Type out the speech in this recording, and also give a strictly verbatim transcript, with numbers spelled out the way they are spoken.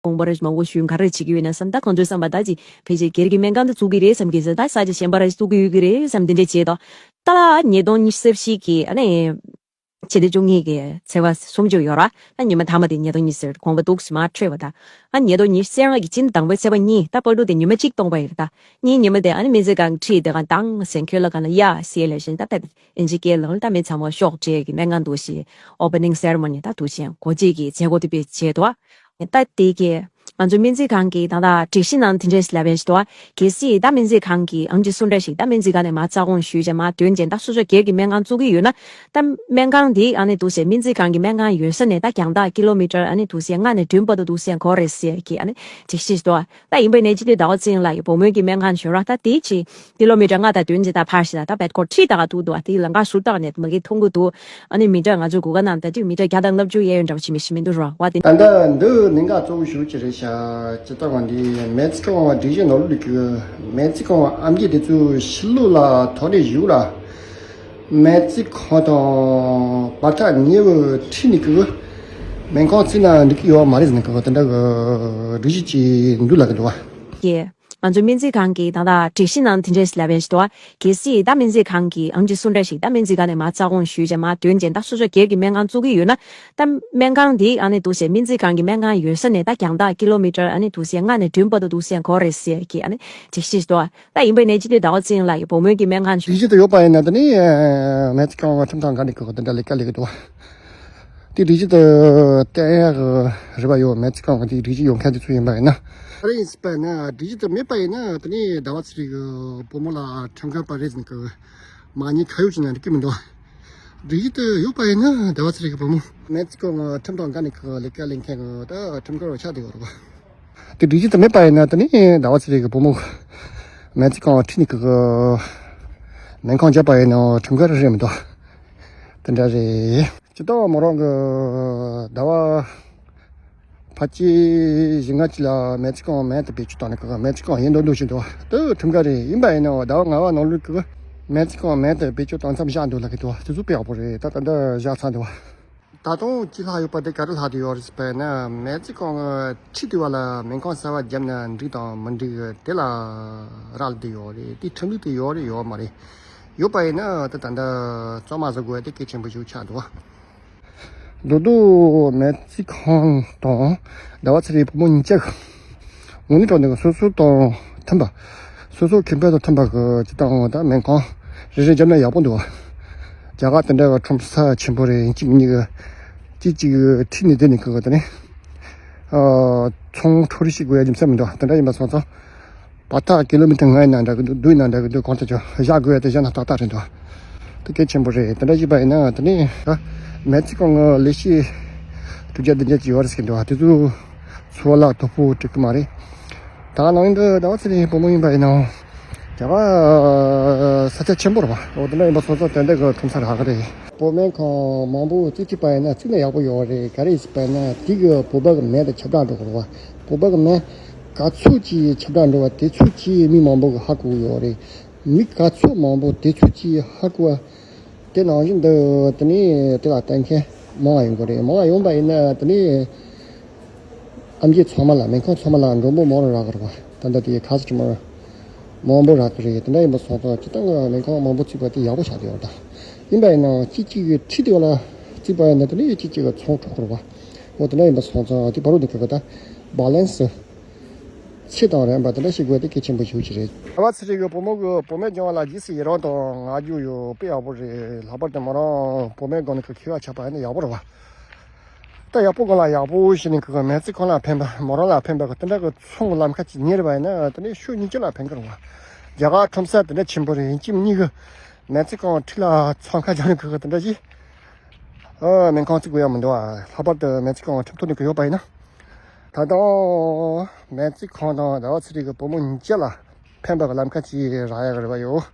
དགོངས་པ་ར་མང་པོ་ཞུས། ག་རེ་བྱེད་ཀྱི་ཡོད་ན་བསམ། ད་གང་ཚོད་བསམ་པ་ད་ཅིག་ཕལ་ཆེར་སྒེར་གྱི་སྨན་ཁང་དུ་བཙུགས་ཀྱི་རེད་བསམ་གྱི་ཟེར། ད་ས་ཆ་གཞན་པ་ར་ཞིག་བཙུགས་ཀྱི་ཡོད་ཀྱི་རེད་བསམ་དེ་འདྲ་བྱས་ཏོ། ད་ཉིས་སྟོང་ཉི་ཤུ་རྩ་བཞི་གི་ཨ་ནི་ཕྱི་ཟླ་བཅུ་གཉིས་ཀྱི་ཚེས་པ་སུམ་ཅུ་ཡོད་ར། ད་ཉི་མ་མཐའ་མ་དེ་ཉིས་སྟོང་ཉི་ཤུ་རྩ་བཞི་དགོངས་པ་འདུག་སེ་མར་འཕྲོས་པ། ད་ཨ་ཉིས་སྟོང་ཉི་ཤུ་རྩ་ལྔ་གི་སྤྱི་ཟླ་དང་པོའི་ཚེས་པ་གཉིས། ད་བར་དུ་དེ་ཉི་མ་གཅིག་སྟོང་པ་ཡིན་ར། ད་གཉིས་ཉི་མ་དེ་ཨ་ནི་སྨན་རྩིས་ཁང་ཁྲིད་དེ་ག་དང་སེང་ཁྱོད་ལ་ག་ན་ཡ་སི་ལེ་ཤན་ད་ཕེབས། ཨིན་ཇི་སྐད་ལ་ད་མི་ཚང་མ་ཤོག་དྲེལ་གྱི་སྨན་ཁང་འདུག་སེ་ཨོ་པ་ནིང་སེ་རི་མོ་ནི་ད་འདུག་སེ་སྒོ་འབྱེད་ཀྱི་མཛད་སྒོ་དེ་དཔེ་བྱས་འདུག་ཨ། ད་དེ་གས་ང་ཚོ་སྨན་རྩིས་ཁང་གི་ད་ལྟ་སྒྲིག་གཞི་ནང་དེ་འདྲས་ལབ་པ་ཞིག་འདུག་ཨ། གལ་སྲིད་ད་སྨན་རྩིས་ཁང་གི་ཨང་ཅི་སུ་འདྲ་ཞིག་ད་སྨན་རྩིས་ཁང་ནས་མ་རྩ་དགོངས་ཞུས་བྱས་མ་འདོན་བྱས་ད་སོ་སོ་སྒེར་གྱི་སྨན་ཁང་བཙུགས་ཀྱི་ཡོད་ན། ད་སྨན་ཁང་དེ་ཨ་ནི་འདུག་སེ་སྨན་རྩིས་ཁང་གི་སྨན་ཁང་ཡོད་ས་ནས་ད་རྒྱང་ཐག་ཀི་ལོ་མི་ཊར་ཨ་ནི་འདུག་སེ་ལྔ་ནས་བདུན་བར་དུ་འདུག་སེ་འགོར་རེད་ཟེར་གྱི་ཨ་ནི་སྒྲིག་གཞི་ཞིག་འདུག་ཨ། ད་ཡིན་པ་ནས་སྤྱི་འཐུས་ཟླ་བ་ཚེ་རིང་ལགས་ཀྱི་བུ་མོའི་གི་སྨན་ཁང་ཞོར་ར་ད་དེའི་ཆེད་ཀི་ལོ་མི་ཊར་ལྔ་དང་བདུན་ཅིག་ད་ཕར་ཞིག་ད་ད་བེད་ཀོ་ཁྲི་ད་ག་ཐུག་འདུག་ཨ། དེའི་ལམ་ཁ་ཟུར་ལྟག་ནས་མ་གི་མཐོང་གི་འདུག་ཨ་ནི་མི་ཊར་ང་ཚོའི་གུ་ག་ནང་ད་དུས་མི་ཊར་བརྒྱ་དང་ལྔ་བཅུ་ཡས་ཡོད་འདྲ་བ་ཅིག་མི་ཤེས་མི་འདུག་ར་བ་དེ། ད་ལྟ་འདི་གནད་འགག་གཙོ་བོ་ཞིག་ཅིག་རེད་ཤག་ཅི་ལྟ་བ་འདི་སྨན་རྩིས་ཁང་བ་སྒྲིག་གཞི་ནོར་ལུགས་ཀྱི་སྨན་རྩིས་ཁང་བ་ཨམ་རྒྱས་དེ་ཚོའི་ཕྱི་ལོགས་ལ་ཐོག་ནས་བཞུགས་ལ། སྨན་རྩིས་ཁང་དང་བར་ཐག་ཉེ་བའི་འཁྲིས་ནས་ཀྱི་སྨན་ཁང་བརྩིས་ན་འགྲིག་གི་ཡོད་མ་རེད་ཟེར་ནས་ཀྱི་དེ་འདྲ་གི་སྒྲིག་གཞི་ཅིག་འདུག་ལབ་ཀྱི་འདུག་བ། ཀྱེ། ང་ཚོའི་སྨན་རྩིས་ཁང་གི་ད་ལྟ་སྒྲིག་གཞི་ནང་དེ་འདྲས་ལབ་པ་ཞིག་འདུག་བ། གལ་སྲིད་ད་སྨན་རྩིས་ཁང་གི་ཨང་ཅི་སུ་འདྲ་ཞིག་ད་སྨན་རྩིས་ཁང་ནས་མ་རྩ་དགོངས་ཞུས་བྱས་མ་འདོན་བྱས་ད་སོ་སོ་སྒེར་གྱི་སྨན་ཁང་བཙུགས་ཀྱི་ཡོད་ན། ད་སྨན་ཁང་དེ་ཨ་ནི་འདུག་སེ་སྨན་རྩིས་ཁང་གི་སྨན་ཁང་ཡོད་ས་ནས་ད་རྒྱང་ཐག་ཀི་ལོ་མི་ཊར་ཨ་ནི་འདུག་སེ་ལྔ་ནས་བདུན་བར་དུ་འདུག་སེ་འགོར་རེད་ཟེར་གྱི་ཨ་ནི་སྒྲིག་གཞི་ཞིག་འདུག་བ། ད་ཡིན་པ་ནས་སྤྱི་འཐུས་ཟླ་བ་ཚེ་རིང་ལགས་ཀྱི་བུ་མོའི་གི་སྨན་ཁང་ཞིག་སྒྲིག་གཞི་དེ་ཡོད་པ་ཡིན་ན་དེ་ནི་སྨན་རྩིས་ཁང་ཁྲིམས་ཐག་འགལ་ནས་ཀྱི་དེ་འདྲ་ལས་ཀ་ལས་ཀྱི་འདུག་བ། དེ་སྒྲིག་གཞི་དེ་གཏན་འཁེལ་གྱི་རེ་བ་ཡོད། སྨན་རྩིས་ཁང་གི་དེ་སྒྲིག་གཞི་ཡོད་མཁན་དེ་ཚོ་ཡིན་པ་ཡིན་ན། ཨ་རེ་ཡིན་སྲིད་པ་ན་སྒྲིག་གཞི་དེ་མེད་པ་ཡིན་ན་དེ་ནས་ཟླ་བ་ཚེ་རིང་གི་བུ་མོ་ལ་ཁྲིམས་འགལ་པ་རེད་ཟེར་ནས་ཀྱི་མ་ཉེས་ཁ་གཡོག་བྱས་ན་འགྲིག་གི་མི་འདུག་སྒྲིག་གཞི་དེ་ཡོད་པ་ཡིན་ན་ཟླ་བ་ཚེ་རིང་གི་བུ་མོ་སྨན་རྩིས་ཁང་གི་ཁྲིམས་དང་འགལ་ནས་ཀྱི་ལས་ཀ་ལས་མཁན་གྱི་ད་ཁྲིམས་འགལ་བ་ཆགས་བསྡད་ཡོད་རེད་པ། དེ་སྒྲིག་གཞི་དེ་མེད་པ་ཡིན་ན་དེ་ནས་ཟླ་བ་ཚེ་རིང་གི་བུ་མོ་སྨན་རྩིས་ཁང་ཁྲིད་ནས་ཀྱི་སྨན་ཁང་བརྒྱབ་པ་ཡིན་ན་ཁྲིམས་འགལ་རེད་མི་འདུག་དེ་འདྲ་རེད། སྤྱིར་བཏང་མོ་རང་གི་ཟླ་བ་ཕལ་ཆེར་བཞི་ལྔ་ཅིག་ལ་སྨན་རྩིས་ཁང་མེད་དུ་བེད་སྤྱོད་བཏང་ནས་ཀྱི་སྨན་རྩིས་ཁང་ཡིན་མདོག་མདོག་བྱེད་འདུག་དེ་ཁྲིམས་འགལ་རེད། ཡིན་པ་ཡིན་ན་ཟླ་བ་ལྔ་པ་ནང་ལོགས་ཀྱི་སྨན་རྩིས་ཁང་མེད་དུ་བེད་སྤྱོད་བཏང་མཚམས་བཞག་འདུག་ལབ་ཀྱི་འདུག་དེ་ཚོ་དཔེ་ཡག་པོ་རེད། ད་ད་ལྟ་བཞག་ཚར་འདུག་ད་དུང་ཅི་ལྷག་ཡོད་པ་དེ་ག་རེ་ལྷག་བསྡད་ཡོད་རེད་ཟེར་བ་ཡིན་ན། སྨན་རྩིས་ཁང་གི་ཁྲིད་དུས་བ་ལ་སྨན་ཁང་གསར་བ་བརྒྱབ་ན་འགྲིག་དང་མི་འགྲིག་དེ་ལ་རག་ལས་བསྡད་ཡོད་རེད། དེ་ཁྲིམས་ལུགས་དེ་ཡོད་རེད་ཡོད་མ་རེད། ཡོད་པ་ཡིན་ན་ད་ད་ལྟ་གཙང་མ་བཟོ་དགོས་དེ་གལ་ཆེན་པོ་ཞིག་ཆགས་འདུག་བ། མདོར་བསྡུས་སྨན་རྩིས་ཁང་དང་ཟླ་བ་ཚེ་རིང་བུ་མོ་གཉིས་ཆ་གི་དངོས་གནས་དྲང་གནས་ཀྱི་སོ་སོ་དང་མཐུན་པ། སོ་སོ་ཁེ་ཕན་དང་མཐུན་པ་གི་ཅི་ལྟ་འོང་ད་སྨན་ཁང་རེ་རེ་བརྒྱབ་ན་ཡག་པོ་འདུག་བ། རྒྱ་གར་དེ་འདྲ་གི་ཁྲོམ་ས་ཆེན་པོ་རེད། ཡིན་གཅིག་མིན་གཉིས་གི་གཅིག་གཅིག་གི་ཁྲིད་ནས་བསྡད་ནས་གི་དེ་ནས་ཚོང་འཕྲོག་རེས་བྱེད་དགོས་ཡ་རྒྱུ་མཚན་མི་འདུག་དེ་འདྲ་ཡིན་པ་སོང་ཙང་བར་ཐག་ཀི་ལོ་མི་ཊར་ལྔ་ཡིན་ན་འདྲ་གི་འདུག་བདུན་ཡིན་ན་འདྲ་གི་འདུག་གང་ལྟར་ཀྱང་བཞག་དགོས་ཡ་དེ་བཞག་ན་ཏག་ཏག་རེད་འདུག་དེ་གལ་ཆེན་པོ་རེད། དེ་འདྲ་བྱས་པ་ཡིན་ན་དེ་ནས་ད་སྨན་རྩིས་ཁང་གི་ལས་བྱེད་དྲུག་བརྒྱ་བདུན་བརྒྱ་ཅིག་ཡོད་རེད་ཟེར་གི་འདུག་དེ་ཚོ་འཚོ་བ་ལ་དོ་ཕོག་འགྲིག་གི་མ་རེད། ད་ནང་ཡིན་དུ་ཟླ་བ་ཚེ་རིང་བུ་མོ་ཡིན་པ་ཡིན་ནའང་རྒྱ་གར་ས་ཆ་ཆེན་པོ་རེད་པ། འོ་དེ་འདྲ་ཡིན་པ་སོང་ཙང་དེ་འདྲ་གི་ཁྲོམ་ས་རག་གི་རེད། བོད་སྨན་ཁང་མང་པོ་བཙུགས་ཐུབ་པ་ཡིན་ན་བཙུགས་ན་ཡག་པོ་ཡོད་རེད། ག་རེ་ཟེར་བ་ཡིན་ན་དེ་གི་བོད་པ་གི་སྨན་དང་ཁྱབ་བསྒྲགས་འགྲོ་གི་རེད་པ། བོད་པ་གི་སྨན་ག་ཚོད་ཅིག་ཁྱབ་བསྒྲགས་འགྲོ་བ་དེ་ཚོད་ཅིག་མི་མང་པོ་གི་ཧ་གོ་གི་ཡོད་རེད། མི་ག་ཚོད་མང་པོ་དེ་ཚོད་ཅིག་ཧ་གོ་བ། དེ་ནང་བཞིན་དུ་དེ་ནས་དེ་ལ་གཏན་འཁེལ་མང་བ་ཡོང་གི་རེད། མང་བ་ཡོང་པ་ཡིན་ན་དེ་ནས་ཨེམ་ཆི་ཚང་མ་ལ་སྨན་ཁང་ཚང་མ་ལ་མགྲོན་པོ་མང་རུ་རག་གི་རེད་པ། ད་ལྟ་དེ་ཁ་སི་ཊ་མར་མང་པོ་རག་གི་རེད། དེ་འདྲ་ཡིན་པ་སོང་ཙང་སྤྱིར་བཏང་གི་སྨན་ཁང་མང་པོ་བཙུགས་པ་དེ་ཡག་པོ་ཆགས་བསྡད་ཡོད་རེད། ད་ཡིན་པ་ཡིན་ནའང་གཅིག་གཅིག་གི་ཁྲིད་དེ་བ་ལ་བཙུགས་པ་ཡིན་ན་དེ་ནས་གཅིག་གཅིག་གི་ཚོང་འཕྲོག་གི་རེད་པ། འོ་དེ་འདྲ་ཡིན་པ་སོང་ཙང་དེ་བར་དུ་འདི་ག་གི་ད་བྷ་ལན་སི་ཚད་དང་རན་པ་དེ་འདྲ་ཞིག་དགོས་དེ་གལ་ཆེན་པོ་ཞིག་ཅིག་རེད། ཟླ་བ་ཚེ་རིང་གི་བུ་མོ་གི་བུད་མེད་སྦྱོང་བ་ལ་རྗེས་སུ་ཡི་རང་དང་བསྔགས་བརྗོད་ཡོད། དཔེ་ཡག་པོ་རེད། ལྷག་པར་དུ་མོ་རང་བུད་མེད་སྒང་ནས་གི་མཁས་པ་ཆགས་པ་ཡིན་ན་ཡག་པོ་རེད་པ། ད་ཡག་པོ་སྒང་ལ་ཡག་པོ་ཞིག་ནས་གི་སྨན་རྩིས་ཁང་ལ་ཕན་པ་མོ་རང་ལ་ཕན་པ་གི་དེ་འདྲ་གི་ཚོང་གི་ལམ་ཁ་ཅིག་གཉེར་བ་ཡིན་ན་དེ་ནས་ཕྱོགས་གཉིས་ཆ་ལ་ཕན་གི་རེད་པ། རྒྱ་གར་ཁྲོམ་ས་དེ་འདྲ་ཆེན་པོ་རེད། ཡིན་གཅིག་མིན་གཉིས་གི་སྨན་རྩིས་ཁང་འཁྲིས་ལ་འཚང་ཁ་རྒྱག་ནས་གི་དེ་འདྲ་ཞིག་ཨ་སྨན་ཁང་བཙུགས་དགོས་ཡ་མི་འདུག་པ། ལྷག་པར་དུ་སྨན་རྩིས་ཁང་ཁྲིམས་ཐོག་ནས་གི་ཡོད་པ་ཡིན་ན། ད་དུང་སྨན་རྩིས་ཁང་དང་ཟླ་བ་ཚེ་རིང་གི་བུ་མོ་གཉིས་ཆ་ལ་ཕན་པ་གི་ལམ་ཁ་ཅིག་རག་ཡ་གི་རེ་བ་ཡོད།